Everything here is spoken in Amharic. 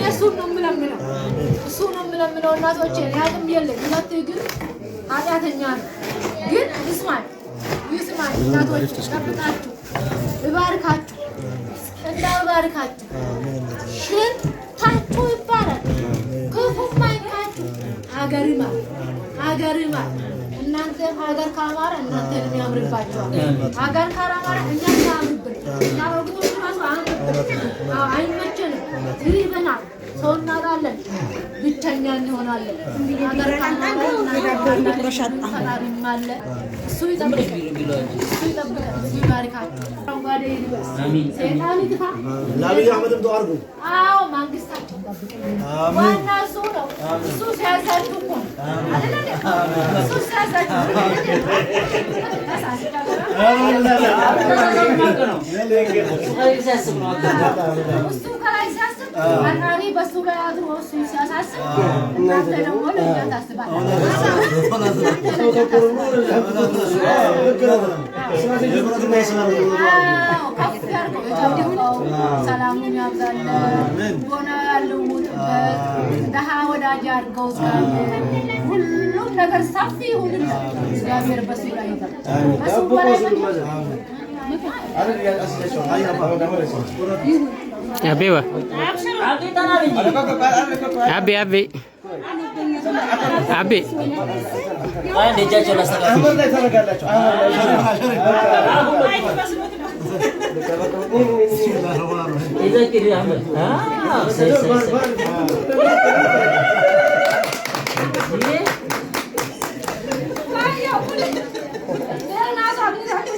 እሱን ነው የምለምነው፣ እሱን ነው የምለምነው። እናቶቼ አቅም የለኝ፣ ሁለት እግር ኃጢአተኛ ነው፣ ግን ይስማል፣ ይስማል። እናቶቼ ጠብቃችሁ እባርካችሁ፣ እንዳው እባርካችሁ፣ ሽንታችሁ ይባረክ፣ ክፉም አይንካችሁ። ሀገር ይማር፣ ሀገር ይማር። እናንተ ሀገር ካማረ እናንተንም ያምርባችኋል። ሀገር ካላማረ እኛም አያምርብን። እኛ አሮጊቶች ራሱ አያምርብን፣ አይመቸንም፣ ይርበናል፣ ሰው እናጣለን፣ ብቸኛ እንሆናለን። ሀገር ካማረ ፈጣሪም አለ። እሱ ይጠብቀን፣ እሱ ይጠብቀን፣ እሱ ይባርካችሁ። አረንጓዴ ይልበስ፣ ሰይጣን ይጥፋ። ለአብይ አህመድም ዱዓ አድርጉ። አዎ መንግስታቸው ዋና እሱ ነው። እሱ ሲያዛችሁ እኮ ነው አይደለ? እሱ ሲያዛችሁ እሱ ከላይ ሲያስብ ፈጣሪ በሱ ላይ አድሮ እሱ ሲያሳስብ፣ እናንተ ደግሞ ለእኛ ታስባላችሁ። አዎ ከፍ ያድርገው፣ የጨበጠው ሰላሙን ያብዛለን፣ ጎና ያልውጥበት፣ ደሃ ወዳጅ ያድርገው እግዚአብሔር። ሁሉም ነገር ሰፊ ይሁንለት እግዚአብሔር በሱ ላይ ይሁን። በሱ በላይ አቤዋ አቤ አቤ አቤ ሌላ ሰው አግኝታችሁ